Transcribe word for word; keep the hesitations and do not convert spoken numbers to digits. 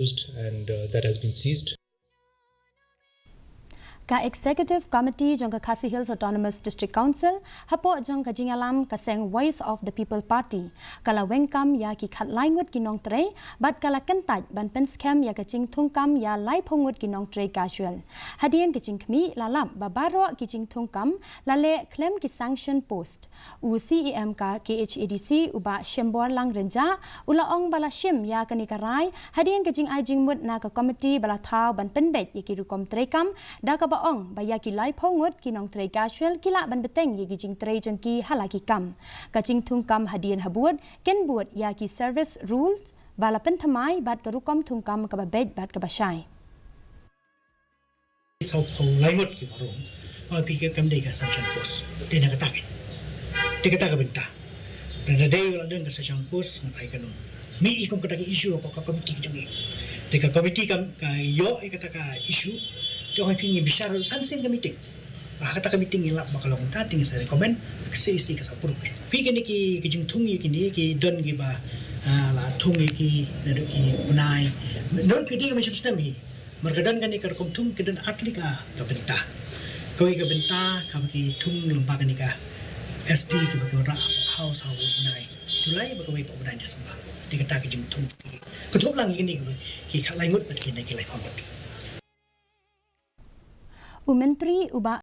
used and uh, that has been seized. Ka Executive Committee jong ka Khasi Hills Autonomous District Council, hapoh jong ka jingïalam ka seng Voice of the People Party, ka la weng kam ïa ki khatlai ngut ki nongtrei, bad ka la kyntait ban pynskhem ïa ka jingthung kam ïa laiphew ngut ki nongtrei casual. Hadien ka jingkhmih, la lap ba baroh ki jingthung kam la leh khlem ki sanction post. U C E M ka K H A D C, u Bah Shemborlang Rynjah, u la ong ba la shim ïa kane ka rai hadien ka jingai jingmut na ka komiti ba la thaw ban pynbeit ïa ki rukom trei kam, da kaba ong ba ïa ki laiphew ngut ki nongtrei casual ki lah ban bteng ïa ki jingtrei jong ki ha la ki kam. Ka jingthung kam hadien habud kin bud ïa ki service rules ba la pynthymmai bad ka rukom thung kam kaba beit bad kaba shai. Sawphew lai ngut ki barum. Ba phi ka kam dei ka sanction post. Dei na kata ka, dei kata ka bynta. Lada dei la don ka sanction post, nga trai ka num. Mih i kum kata ka issue hapoh ka komiti ka jong i. Dei ka komiti kam ka ïoh i kata ka issue. Te ong phi ngi bishar san sien ka meeting. Ba kata ka meeting ngi lap ba ka long kata, te ngi sa recommend ka C E C ka sa approve. Phi kane ki, ki jingthung ïa kine ki don kiba, ah, la thung ïa ki, naduh ki bnai. Naduh ki dei ka mynsiem snem hi. Namar ka don kane ka rukom thung, ka don ar tylli ka, ka bynta. Kawei ka bynta kaba ki thung lyngba kane ka S D kaba ki wanrah House ha u bnai July bad kawei pat u bnai December. Dei kata ka jingthung. Ka thup lang ïa kine ki khatlai ngut bad kine ki laiphew ngut. U Myntri u Bah